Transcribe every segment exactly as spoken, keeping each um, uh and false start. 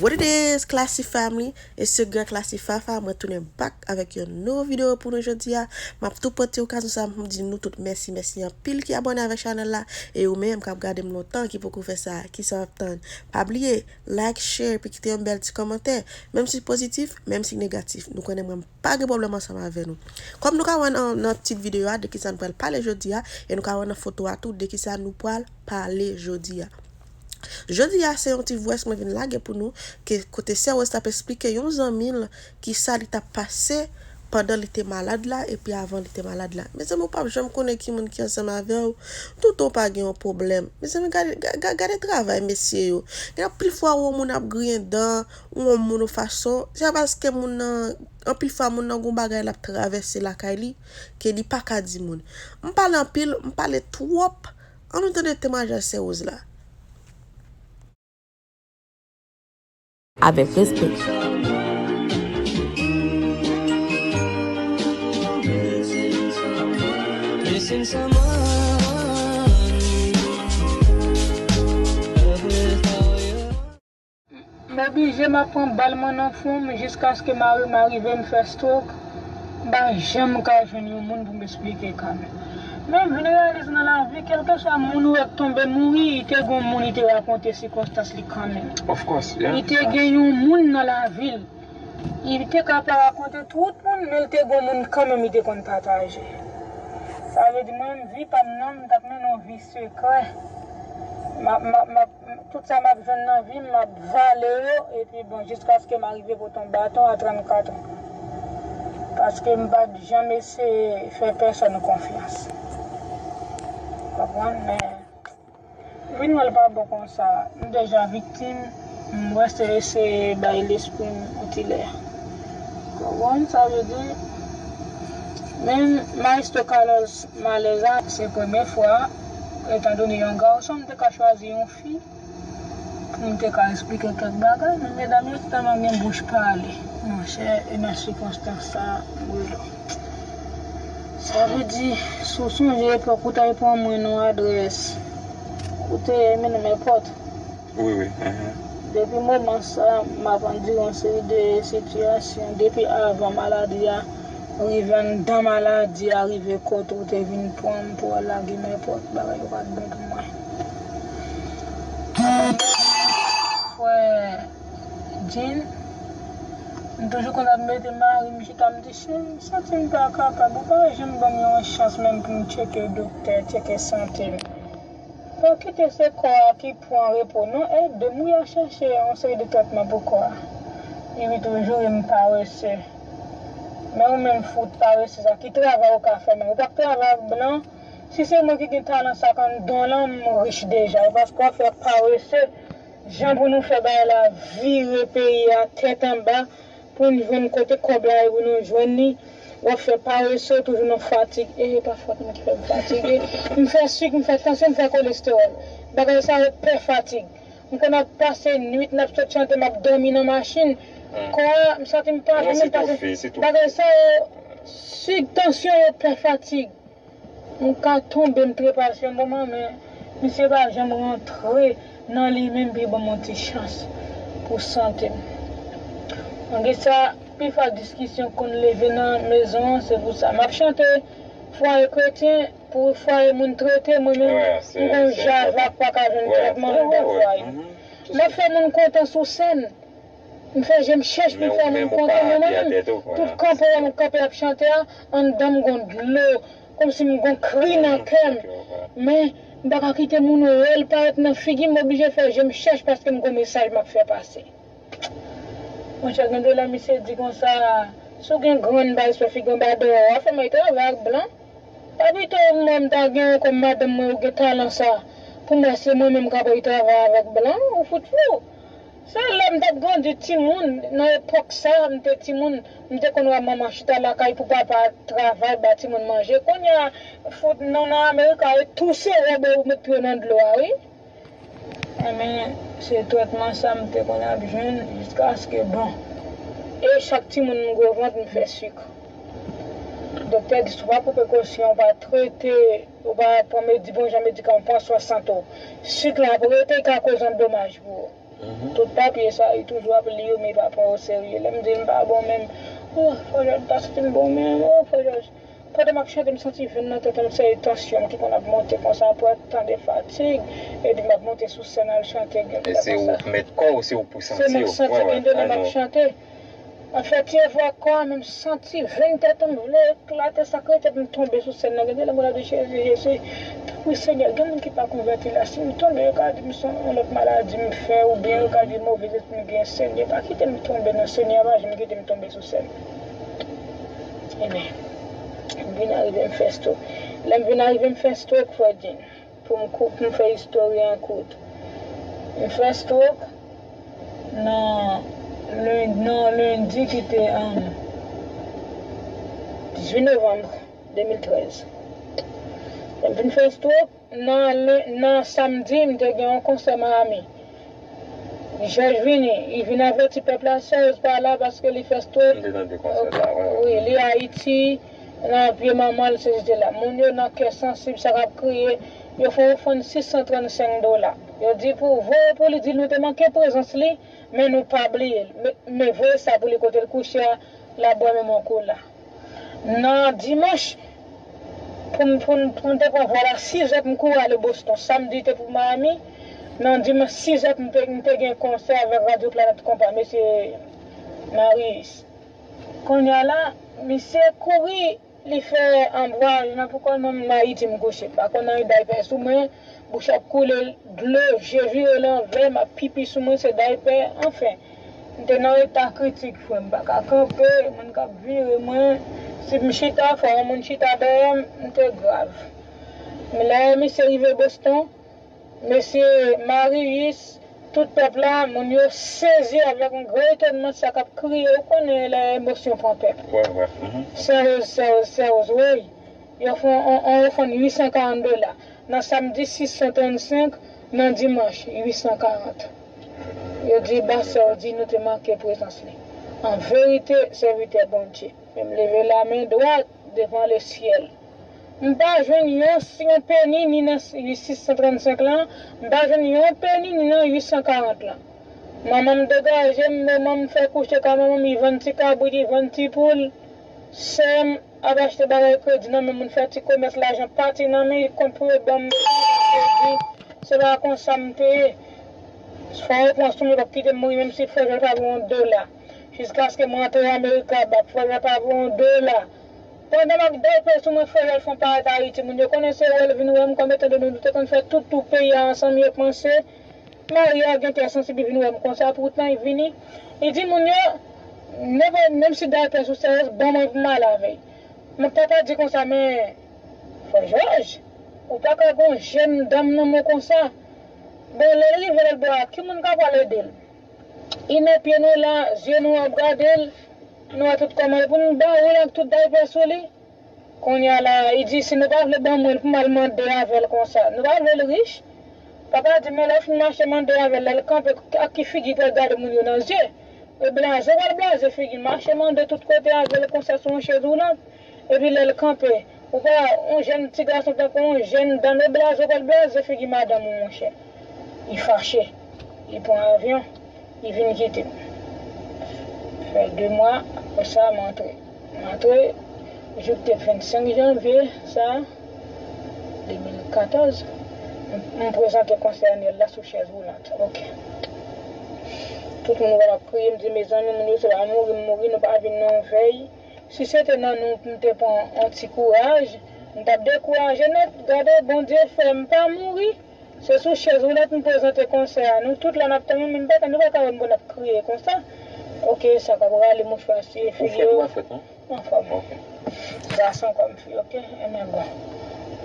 What it is, Classy Family? It's your girl Classy Fafa. Mwen tounen back avèk yon nouvo videyo pou nou jodi a. M ap tou pwofite okazyon sa pou m di nou tout mèsi, mèsi anpil ki abòne avèk chanèl la. E ou menm k ap gade m lontan ki poko fè sa, kisa w ap tann? Pa bliye, like, share, epi kite yon bèl ti kòmantè. Menm si pozitif, menm si negatif. Nou konnen mwen pa gen pwoblèm ansanm avè nou. Kòm nou ka wè nan, nan tit videyo a, de kisa nou pral pale jodi a, e nou ka wè nan foto a tou, de kisa nou pral pale jodi a. Jodi a, se yon ti voice mwen vin lage pou nou, ke kote sè Rose t ap esplike yon zanmi l kisa li t ap pase pandan li te malad la, epi avan li te malad la. Mezanmi, ou p ap janm konnen ki moun ki ansanm avè w, toutan w pa gen yon pwoblèm. Mezanmi, gade, ga-, ga-, gade travay mesye yo. Gen anpil fwa ou wè yon moun ap griyen dan, ou wè yon moun yon fason, se paske moun nan, anpil fwa moun nan gon bagay l ap travèse lakay li, ke li pa ka di moun. M pale anpil, m pale twòp, Ann nou tande temwayaj sè Rose la. Avèk respè. M oblije m ap pran bal mwen nan fwon m jiskaske mari m a rive m fè stroke. M pa janm ka jwenn yon moun pou m esplike ka m. Men m vin reyalize nan lavi, kèlkeswa moun ou wè k tonbe mouri, li te gon moun li te rakonte sikonstans li kanmenm. Of course, yeah. Li te gen yon moun nan lavi l. Li te ka pa rakonte tout moun, men li te gon moun kanmenm li te konn pataje. Sa vle di mwen menm vi pa m nan, m t ap mennen yon vi sekrè. M ap, m ap, m ap, tout sa m ap jwenn nan vi m, m ap vale yo, epi bon, jiskaske m a rive pote yon baton a trannkat an. Paske m pa t janm eseye fè pèsonn konfyans. Konprann? Men, vin wè l pa bon konsa. M deja viktim, m wè se eseye bay lespri m yon ti lè. Konprann? Sa vle di, men Maestro Carlos Malèza, se premye fwa, etandone yon gason, m te ka chwazi yon fi pou m te ka esplike kèk bagay, men medam yo tèlman gen bouch pale, monchè, e nan sikonstans sa, m rele w. Sa vle di, si w sonje epòk ou t al pran mwen nan adrès, ou te ye mennen m èpòt. Wi, wi. Uhum. Depi moman sa, m ap andire yon seri de sitiyasyon. Depi avan maladi a rive, anndan maladi a rive kote w te vin pran m pou al lage m èpòt, bagay yo pa t bon pou mwen. Frè Jean, m toujou konn ap mete mari m chita, m di, cheri, m santi m pa kapab, ou pa janm ban m yon chans menm pou m tcheke doktè, tcheke sante m. Pa kite se kò a ki pran repo non, ede m wi a chèche yon seri de trètman pou kò a. Li ri toujou e m parese. Men ou menm fout parese sa, ki travay ou ka fè menm? Ou p ap travay ak blan? Si se mwen ki gen talan sa k anndan w lan, m rich deja. E paske w ap fè parese, jan pou nou fè bagay la vire peyi a tèt anba, pou n jwenn kote kòb la ye pou nou jwenn li. W ap fè parese, toujou nan fatig. E pa fòt mwen ki fè m fatige. M fè sik, m fè tansyon, m fè kolestewòl. Bagay sa yo pè fatig. M konn ap pase nwit, n ap sot chante, m ap dòmi nan machin. Kò a, m santi m pa janm pase. Bagay sa yo, sik, tansyon yo pè fatig. M ka tonbe, m trepase yon moman, men misye pa janm rantre nan li menm pou l ban m yon ti chans pou sante m. Malgre sa, pifwa diskisyon konn leve nan mezon an, se pou sa. M ap chante fwaye kretyen pou fwaye moun trete, mwen menm, m gon javak pa ka jwenn trètman anndan fwaye. M ap fè moun kontan sou sèn. M fè je m chèch pou m fè moun kontan, men mwen menm, tout kanpe a m kanpe ap chante a, anndan m gon dlo, kòmsi m gon kri nan kè m. Men, m pa ka kite moun wè l parèt nan figi m, m oblije fè je m chèch paske m gon mesaj m ap fè pase. Monchè, gen de lè misye di konsa, si w gen grenn bay sou figi anba dèyè w, w ap fè m al travay ak blan. Pa pito mwen m ta gen kòm madanm mwen ou gen talan sa, pou m wè se mwen menm k ap al travay avèk blan, ou fout fou. Se lè m t ap grandi timoun, nan epòk sa, m te timoun, m te konn wè manman chita lakay pou papa travay ba timoun manje. Kounye a, fout non nan Amerika, e touse wòb ou met pye w nan dlo a, wi. Enben, se trètman sa m te konn ap jwenn jiskaske, bon, e chak timoun m gwo vant, m fè sik. Doktè di si w pa pran prekosyon, w pa trete, w pa pran medi-, bon jan medikaman, pran swen sante w, sik la ap rete, l ka koz yon domaj pou ou. Tout papye sa, li toujou ap li yo, men li pa pran yo serye. Lè m di l m pa bon menm, oh, Frè Jòj, m pa santi m bon menm, oh, Frè Jòj. Pandan m ap chante, m santi venn nan tèt mwen, se tansyon m ki konn ap monte konsa, pou tande fatig, epi m ap monte sou sèn al chante, gen de lè konsa. E se ou k mèt kò w, se ou k pou santi w. Se mwen k santi, gen de lè m ap chante. Anfèt, se vwa kò a menm santi venn tèt mwen vle eklate, sa k rete pou m tonbe sou sèn nan. Gen de lè mwen ap di, Jezi, Jezi, tanpri Senyè, gen moun ki pa konvèti la, si m tonbe, yo ka di m se yon lòt maladi m fè, oubyen yo ka di move lespri m gen. Senyè, pa kite m tonbe non, Senyè, pa janm kite m tonbe sou sèn. Ebyen, m vin arive m fè stroke. Lè m vin arive m fè stroke, Fredin, pou m kou-, pou m fè istòri an kout. M fè stroke nan len-, nan lendi ki te, um, dizuit novanm de mil trèz. Lè m vin fè stroke, nan len-, nan samdi, m te gen yon konsè Miami. Jòj vini, li vin avèti pèp la, Serge pa la paske li fè stroke. M te tande konsè sa, wi. Wi, li Ayiti, nan pye manman l, se jete la. Moun yo nan kè sansib, sa k ap kriye, yo fè yon ofrann sis san trannsenk dola. Yo di pou voye pou li, di nou te manke prezans li, men nou pa bliye l. Men, men voye sa pou li kote l kouche a, l ap bwè menm yon kola. Nan dimanch, pou m, pou m, pou m te pran vòl a sizè pou m kouri ale Boston. Samdi te pou Miami. Nan dimanch sizè pou m te, m te gen konsè avèk Radyo Planèt Konpa, mesye Marius. Kounye a la, misye kouri, li fè anbwaj nan pou kò l, mwen m Ayiti m kouche. M pa konn anyen, daypè sou mwen, bouch ap koule dlo, je vire lanvè, m ap pipi sou mwen, se daypè, anfen. M te nan eta kritik, frè m, m pa ka kanpe, moun k ap vire mwen. Si m chita, fò yon moun chita dèyè m, m te grav. Men lè misye rive Boston, mesye Marius, tout pèp la, moun yo sezi avèk yon gran etònman sa k ap kriye, ou konnen lè emosyon pran pèp. Wè, wè. Sèz, sèz, sèz, wi. Yo fè yon, yon, yon ofrann uit san karant dola. Nan samdi, sis san trannsenk, nan dimanch, uit san karant. Yo di, Bastè, yo di nou te manke prezans li. An verite, sèvitè Bondye. Men m leve lamen dwat devan lesyèl. M pa jwenn yon, yon peni ni nan sis san trannsenk lan, m pa jwenn yon peni ni nan uit san karant lan. Manman m degaje m, manman m fè kouche kay manman m, li vann ti kabrit, li vann ti poul. Sè m ap achte bagay kredi nan men moun, fè ti komès, lajan pati nan men, li konn pou yo ban m kredi. Se pa konsa m te ye. Fò yo pran sou mwen, yo p ap kite m mouri, menm si frè Jòj pa voye yon dola. Jiskaske m rantre Amerika, frè Jòj pa voye yon dola. Pandan m ap dèyè sou mwen, frè Jòj fè yon parèt Ayiti, moun yo konnen se wè l vin wè m, konbyen tan de nou te konn fè tout tou peyi a ansanm, yo panse Mari a gen kè sansib, li vin wè m konsa, poutan li vini. Li di moun yo, nenpòt, menm si daypè sou sèz, ban mwen pou m ale avè l. Men papa di konsa, men, frè Jòj, ou pa ka gon jèn dam nan men w konsa. Bon, lè l rive lòt bò a, ki moun k ap pral ede l? Li nan pye nou la, zye nou ap gade l, nou wè tout kòman l pou nou ba ou l ak tout daypè sou li. Kounye a la, li di, si nou pa vle ban mwen l pou m al mande avè l konsa, nou pa vle l rich? Papa di, men lè w fin mache mande avè l, lè l kanpe, ak ki figi pou l gade moun yo nan zye? E blaze, w pral blaze figi l, mache mande tout kote avè l konsa sou yon chèz woulant. Epi lè l kanpe, ou pa, yon jèn ti gason tankou yon jèn dan, e blaze, w pral blaze figi madanm ou, monchè. Li fache. Li pran avyon. Li vin kite m. Fè de mwa, apre sa, m antre. M antre, jou k te vennsenk janvye, sa, de mil katòz, m, m prezante konsè anyèl la sou chèz woulant. Ok. Tout moun wè m ap kriye, m di, mezanmi, moun yo se pa mouri m mouri, nou pa vin nan yon vèy. Si se te nan nou pou m te pran yon ti kouraj, m t ap dekouraje nèt. Gade, Bondye fè m pa mouri. Se sou chèz woulant m prezante konsè a. Nou tout la n ap tann, men m pa tann, nou pa ka wè m pou n ap kriye konsa. Ok, sa k ap rale mouchwa siye figi yo. Ou fèt, ou pa fèt, non? Anfòm. Ok. Gason kòm fi, ok? Ebyen bon.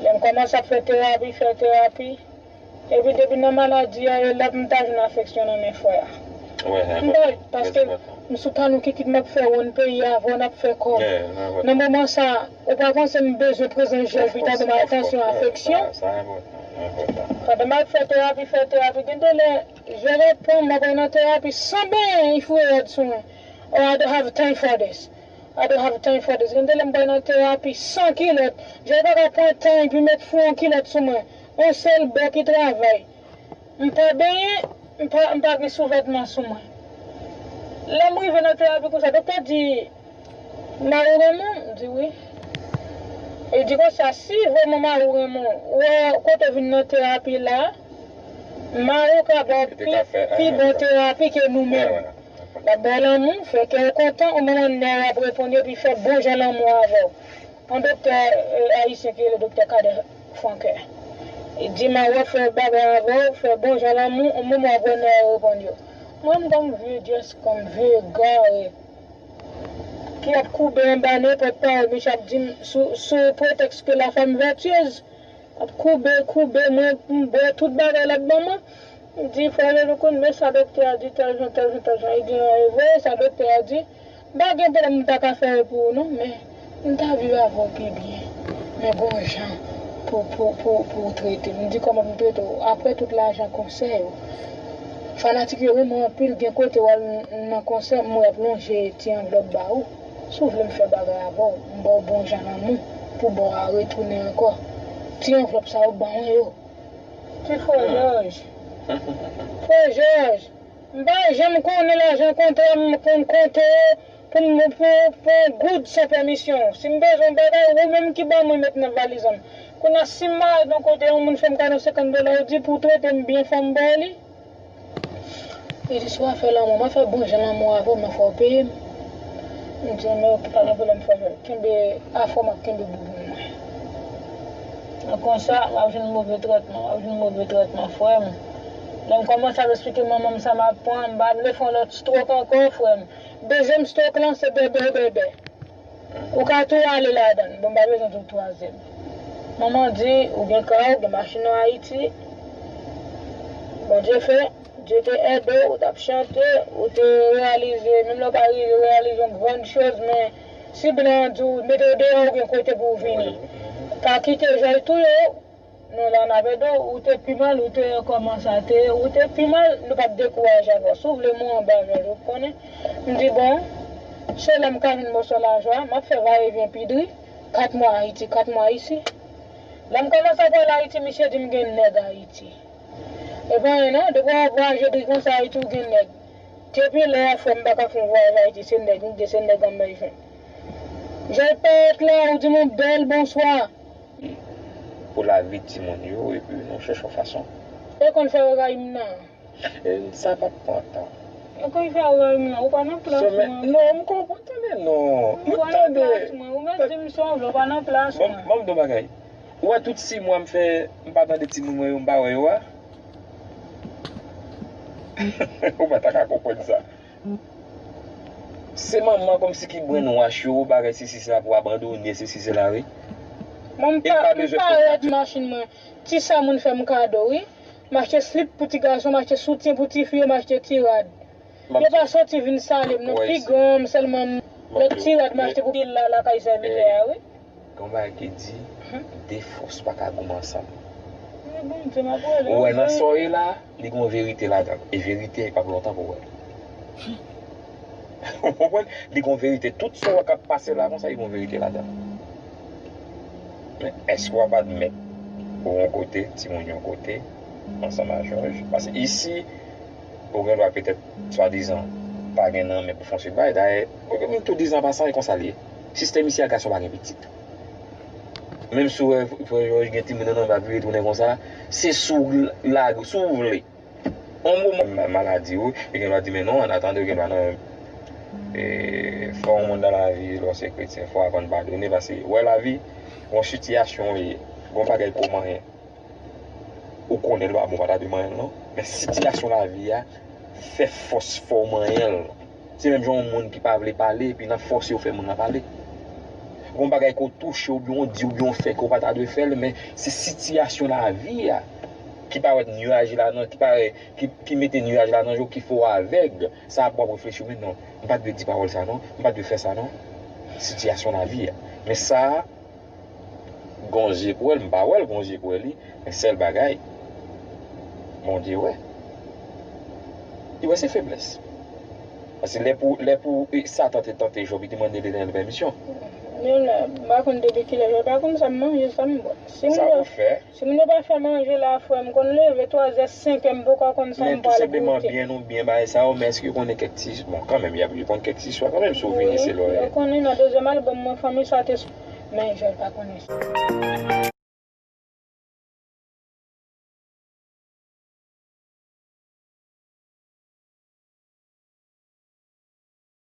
Lè m kòmanse ap fè terapi, fè terapi. Epi depi nan maladi a, e la pou m ta jwenn afeksyon nan men frè a. M pa, paske m sou tanou kikit m ap fè wonn peyi a, avè w n ap fè kòb. Nan moman sa, ou pa panse m bezwen prezans Jòj pou ta ban m atansyon, afeksyon? Pandan m ap fè terapi, fè terapi, gen de lè, Jòj ap pran m, m ap al nan terapi san benyen, li foure rad sou mwen. Oh, I don't have time for this. I don't have time for this. Gen de lè m pral nan terapi san kilòt. Jòj pa ka pran tan epi met foun yon kilòt sou mwen. Yon sèl bò ki travay. M pa benyen, M pa, m pa gen souvètman sou mwen. Lè m rive nan terapi konsa, doktè di, "Mari w renmen w?" M di, "Wi." Li di konsa, "Si vrèman mari w renmen w, ou wè kote w vin nan terapi la, mari w ka ba w pi, pi bon terapi ke nou menm. L ap ba w lanmou, fè kè w kontan, ou menm an nè w ap reponn yo, epi fè bon jan lanmou avè w." Yon doktè, eh, ayisyen ki rele Doktè Kader Franquin. Li di, "Mari w ap fè bagay avè w, fè bon jan lanmou, yon moman w ap wè nè yo reponn yo." Mwen, m kòm vye dyès, kòm vye egare, ki ap koube anba nenpòt pawòl misye ap di m sou, sou pretèks ke la femme vertueuse. Ap koube, koube, mwen, m bwè tout bagay l ap ban mwen. M di, "Frè Jean-Claude, men sa doktè a di, tèl jan, tèl jan, tèl jan." Li di, "Non, e vre, sa doktè a di." M pa gen pwoblèm, m ta ka fè yo pou ou, non, men m ta viv avè w pi byen. Men gon jan pou, pou, pou, pou w trete m. M di, "Kòman pou m trete w?" Apre tout lajan konsè yo. Fanatik yo renmen w anpil, gen kote w al nan konsè, m wè y ap lonje ti anvlòp ba ou. Si w vle m fè bagay avè w, m ba w bon jan lanmou, pou ba w a retounen ankò. Ti anvlòp sa yo ban mwen yo. Ti frè Jòj. Frè Jòj, m pa janm konnen lajan kontrè m konn konte pou m, pou, pou yon goud san pèmisyon w. Si m bezwen yon bagay, ou menm ki ban mwen met nan valiz an. Kounye a, si m malad yon kote, yon moun fè m kado senkant dola, ou di pou w trete m byen, fò m ba w li. Li di, "Si w ap fè lanmou, m ap fè bon jan lanmou avè w, men fò w peye m." M di, "Men pa gen pwoblèm, frè Jòj. Kenbe afè w, m ap kenbe bouboun mwen." Konsa, m ap jwenn move trètman, m ap jwenn move trètman, frè m. Lè m kòmanse ap esplike manman m sa m ap pran, m pa vle fè yon lòt stroke ankò, frè m. Dezyèm stroke lan, se bèbè, bèbè. Ou ka tou ale ladan l. Bon, m pa bezwen tou twazyèm. Manman di, "Ou gen kay, ou gen machin an Ayiti. Bondye fè, Dye te ede w, ou t ap chante, ou te reyalize, menm lè w pa rive reyalize yon grann choz, men si blan an di w mete w deyò, ou gen kote pou w vini. Pa kite Jòj touye w." Non, la n ap ede w, ou te pi mal, ou te kòmanse a te, ou te pi mal, nou p ap dekouraje avè w. Si w vle mwen anba Jòj, ou konnen. M di, "Bon, se la m ka jwenn mòso lajan, m ap fè vayevyen pi dri, kat mwa Ayiti, kat mwa isi." Lè m kòmanse ap al Ayiti, misye di m gen nèg Ayiti. E pa anyen non, depi w ap vwayaje dri konsa Ayiti, ou gen nèg. Depi lè a, frè m, m pa ka fè yon vwayaj Ayiti, se nèg m gen, se nèg an m bezwen. Jòj parèt la, ou di m yon bèl bonswa. Pou lavi timoun yo, epi nou chèche yon fason. Yo konn fè yo rayi m nan. E, sa p ap pran tan. Yo konn fè yo rayi m nan, ou pa nan plas mwen. Non, m konprann, tande non. Ou pa nan plas mwen, ou mèt di m sa w vle, ou pa nan plas mwen. Bon, ban m di w bagay. Ou wè tout sis mwa m fè, m pa tande timoun mwen yo, m pa wè yo a? Ou pa ta ka konprann sa. Se manman kòmsi ki brainwash yo, bagay sesi sela pou abandone, sesi sela, wi. Mwen, m pa, m pa rèd machin mwen. Ti sa moun fè m kado, wi. M achte slip pou ti gason, m achte soutyen pou ti fi yo, m achte ti rad. Yo pa soti vin salye m, non, pi gran m sèlman. Lòt ti rad m achte pou pil la, lakay sèvitè a, wi. Gen yon bagay ki di, de fòs pa ka goumen ansanm. Ou wè nan sa w ye la, li gen yon verite ladan l. E verite p ap lontan pou w wè l. Ou konprann? Li gen yon verite. Tout sa w wè k ap pase la konsa, li gen yon verite ladan l. Men èske w ap admèt ou yon kote, timoun yon kote, ansanm a Jòj? Paske isi, ou gen dwa petèt, swadizan, pa gen nan men pou fè yon seri de bagay. Dayè, tou dizan an pasan, e konsa l ye. Sistèm isi a, gason pa gen pitit. Menm si w wè frè Jòj gen timoun nan men l ap vire tounen konsa, se si w lage, si w vle. Yon moman maladi, wi, yo gen dwa di, "Men non, an atandan, yo gen dwa nan, e, fè yon moun nan lavi, lè w se kretyen, fò w aprann padone, paske, wè, lavi, yon sitiyasyon, e, yon bagay pou w manyen." Ou konnen l pa bon, pa ta dwe manyen l, non. Men sitiyasyon lavi a fè fòs fè w manyen l. Se menm jan yon moun ki pa vle pale, epi nan fòse yo fè moun nan pale. Gon bagay ke w touche, oubyen w di, oubyen w fè, ke w pa ta dwe fè l, men se sitiyasyon lavi a ki parèt nyaje ladan, ki parèt, ki, ki mete nyaj ladan je w, ki fè w avèg. Sa ap w ap reflechi, men non, m pa t dwe di pawòl sa non, m pa t dwe fè sa non. Sitiyasyon lavi a. Men sa a, gon je pou wè l, m pa wè l, gon je pou wè li, men sèl bagay, Bondye wè. Li wè se feblès. Paske lè pou, lè pou e, Satan te tante Jòb, li te mande Letènèl pèmisyon. Men la, m pa konn depi kilè, m pa konn sa m manje, sa m bwè. Si Sa moun yo, pou fè. Si moun yo pa fè manje la, frè m, konn leve twazè, senkè, m poko konn sa Men m tou pral senpleman goute. Byen nou byen bagay sa yo, men èske yo konnen kèk ti, bon, kanmenm, y ap, yo konn kèk ti istwa kanmenm, si w vini se lò. Yo konnen nan dezyèm albòm mwen, Fanmi sa te sou. Men Jòb pa konnen sa.